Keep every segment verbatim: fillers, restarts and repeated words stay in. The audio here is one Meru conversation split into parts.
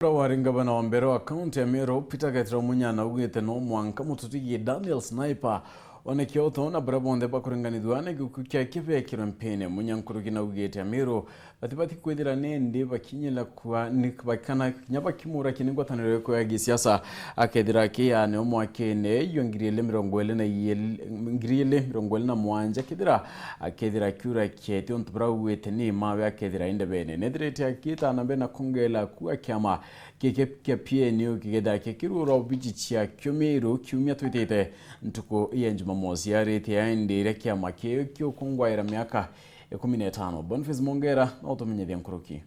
Uria wari ngavana wa mbere wa kaunti ya Meru, Peter Gaitira Munya, naugite no mwanka mututigi Daniel Sniper oneke oto na baria bonthe bakuringanithua na gikuku kiake bekirwe mpini. Munya nkuruki naugite Ameru batibati kwithira nindi bakinyila kwa ni bakana kinya bakimura kini ngwataniro yako ya gisiasa akethira akiane o mwakene yo ngiri ili mirongo ili na ili, ngiri ili mirongo ili na mwanja kethira akethira akiura kieti untu buria augite ni mawe akethira indebene. Nethirite akita na mbere na kongela kuwa kiama giki kia P N U kigethira kikirura obici ciakio Meru kiumia twitite ntuku ya Jumamosi. Arite aendire kiama kiu kiukungwaira miaka ikumi na itano. Boniface Mongera no tumenyithia nkuruki.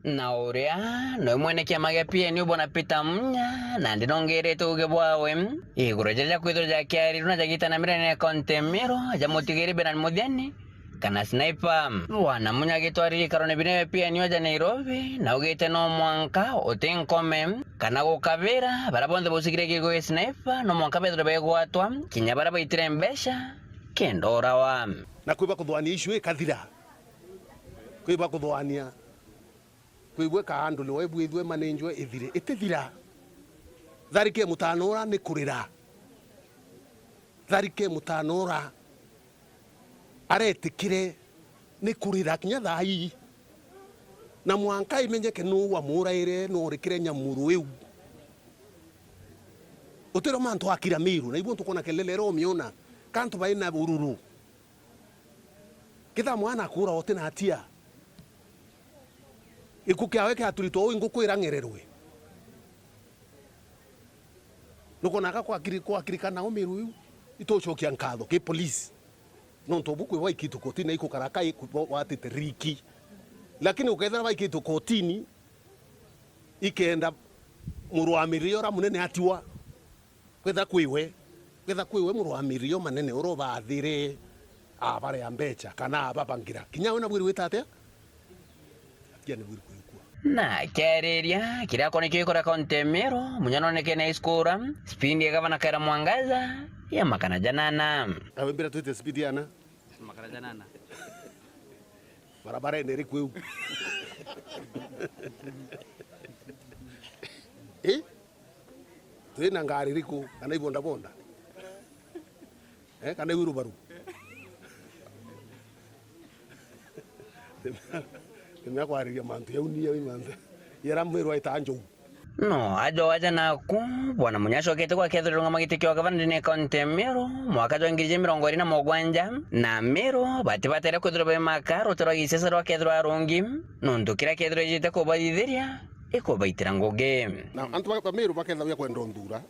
Na uria noe mwene kiama gia P N U bwana Peter Munya, nandi nongerete uge bwawe iguru ja ja kwithirwa ja kiariru na jagitana mirene ya kaunti Meru ja mutigiri Bernard Muthiani kana Sniper. Bwana Munya agitwariria ikarone binene bia P N U aja Nairobi, na augite no mwanka uti nkome kana gukabira baria bonthe busigire gigwe Sniper, no mwanka bethirwe begwatwa, kinya baria baitire mbeca kenda urawa. Na kwiba kuthwania issue ikathira. Kwiba kuthwania. Kwigua ikahandulwa, ibwithue, imanenjwe, ithire. Itithira. Tharike mutano ura ni kurira. Tharike mutano ura aretikire ni kurira kinya thaa ii. Na mwanka imenyeke nuu wamuraire, nuu urikire nyamuru iu. Utiro mantu akira Miru, na ibu ntukona kelele ira umiona, kantu baina ururu. Kitha mwana akura uti na atia. Iku kiawe kiaturitwa ui nguku irang'ererwe. Nukwona aka kwakiri-, kwakirikana umiru iu, itucokia nkatho ki police. Nontu bu kwi baikitwe kotini na ikukara kai ku-, bo-, watite riki. Lakini ukethira baikitwe kotini, ikenda muru wa mirio ura munene atiwa. Kwetha kwiwe, kwetha kwiwe muru wa mirio manene ura ubathire, abarea mbecha, kana ababangira. Kinya we nabwiri wita atia? Kia nibwiri kwikua. Na kiariria, kiria akonekie gikora kaunti ya Meru, Munya nonekene aiskura, speed ya gavana Kawira Mwangaza, ya makana janana. Awe mbira twite speed yana? Makana janana. Barabara ene iriku iu? Eh? Twina ngari iriku? Kana ibondabonda? Eh, kana iu rubaru? Timea kwariria mantu jau ni jau mantu. Yara mwiru aita njou. No ajo aja naku, bwana Munya acokete gwakethirwa rungama giti kio gavana ndene ya kaunti ya Meru, mwaka jwa ngiri ijiri mirongo iri na mugwanja, na Meru batibatere kwithirwa baimaka ruti rwa gisiasa rwakethirwa arungi, nontu kiria kethirwa ijite kubathithiria, ikubaitira ngugi. Na antu ba, ba Meru bakethagwa kwenda uthura,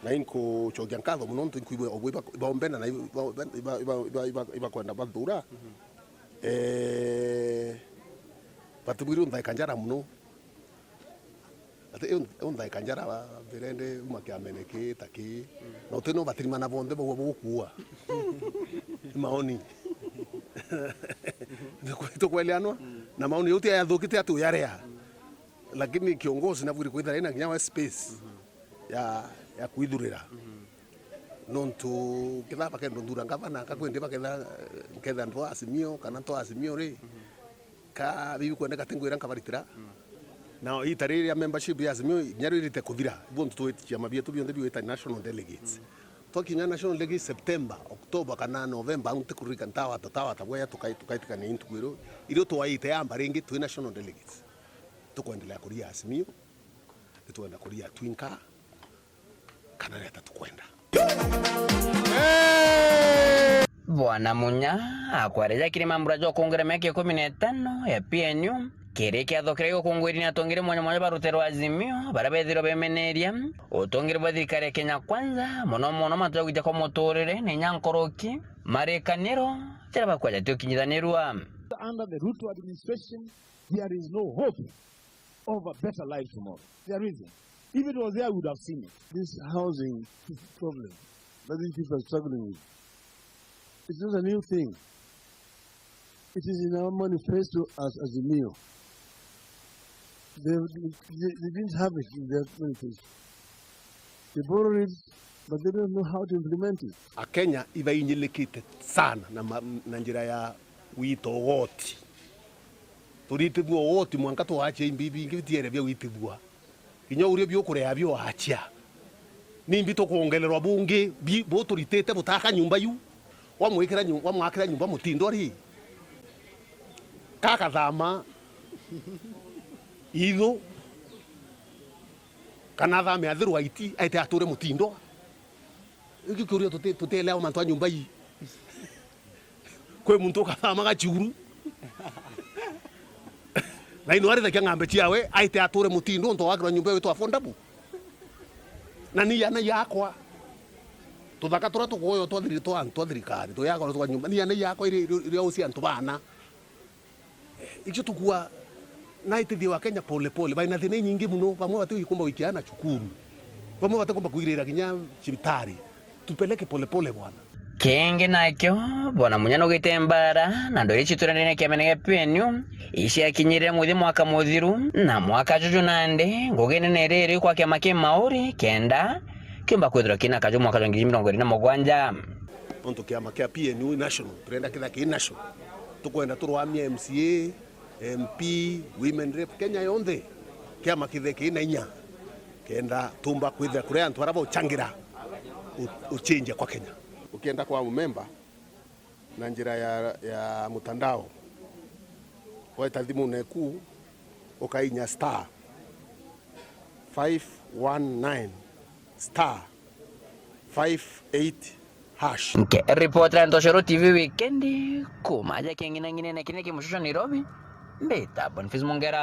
na inkucokia nkatho mono nontu inkwigua obwe iba-, ibaombenda na iba-, iba-, ibakwenda bathura. Eh, batibwiri unthaika njara mono. Ati, eu, eu nthaika njara ba, birende uma kiamene ki, ta ki. Na uti no batirimana bonthe bagua bugukua. Maoni. Tukwelianwa? Na maoni uti ayathukite ati uyarea. Lakini kiongozi nabwiri kwithira ina kinya we space ya, ya kwithurira. Nontu ketha bakenda nthura ngavana, kakwendi baketha, nketha ntwa Azimio, kana ntwa Azimio ri, ka bibi kwendeka tingwira nkabaritira. Na ita riri ya membership ya Azimio, inya ririte kuthira, ibu ntu twiti ciama bietu bionthe biwita national delegates. Twakinya national delegates September, October kana November, au ntikurika ntawata, tawata bweya tukai-, tukaitikania intuku iru, irio twaite yamba ringi twi national delegates. Tukwendelea kuria Azimio, nitwenda kuria Twinka, kana reta tukwenda. Bwana Munya akwareja kiri mambura jwa kungwira miaka ikumi na itano ya P N U, kiri kiatho kiria gikungwiria ni atongeri mwanya mwanya ba rutere rwa Azimio, baria bethirwe bemeneria utongeri bwa thirikari ya Kenya Kwanza, mono mono mantu ja gwita kwa muturire na inya nkoroki, marikaniro jaria bakwaja ti ukinyithanirua. Under the Ruto administration, there is no hope of a better life tomorrow. There isn't. If it was there, we would have seen it. This housing problem that these people are struggling with, it's not a new thing. It is in our manifesto as Azimio. They, they, they didn't have it in their manifesto. They borrowed it, but they don't know how to implement it. Akenya ibainyilikite sana na ma-, na njira ya gwita ugoti. Uritithua uti mwanka twachia imbi bingi bitiere bia uitithua. Kinya uria biukurea bio achia. Nimbi tukwongererwa bungi bi-, buturitite butaka nyumba yu? Wamwikira nyu-, wamwakira nyumba mutindo ri? Kakathama ithu, kana athame athirwa iti, aite ature mutindo? Iki kiuria tuti-, tutielewa mantu a nyumba ii. Kwi muntu ukathama gachuru. Na ino arithagia ng'ambe ciawe, aite ature mutindo untu wakirwa nyumba witwa affordable. Na ni yana yakwa. Tuthaka turia tukuoywa twa thiri-, twa antu a thirikari, tuyakwa twa nyumba. Ni yana yakwa iri, iri, iri usi antu bana. Icio tukua na itithia wa Kenya pole pole. Baina thina inyingi muno, bamwe bati kumba gwikia ana cukuru. Bamwe bati kumba kwigirira kinya cibitari. Tupeleke pole pole bwana. Kingi nakio, bwana Munya nugite mbara na ndwiri cituranire kiamene gia P N U, iciakinyirire muthi mwaka muthiru, na mwaka juju nandi, ngugi nene iriri kwa kiama ki Mauri, kenda kiumba kwithirwa kina kaju mwaka jwa ngiri mirongo iri na mugwanja. Nontu kiama kia P N U national, turenda kithea ki national. Tukwenda turwamia M C A, M P, women rep, Kenya yonthe, kiama kithea ki na inya. Kenda tumba kwithira kuria antu bara bauchangira u-, uchenjia kwa Kenya. Ukienda kwa mumemba na njira ya, ya mutandao, weta thimune ku, ukainya star five one nine star five eight hash. Nke ripoti ra Ntoshoro T V wikendi, kuma aja king'inang'inene kini kimushusho Nairobi, mbita Boniface Mongera.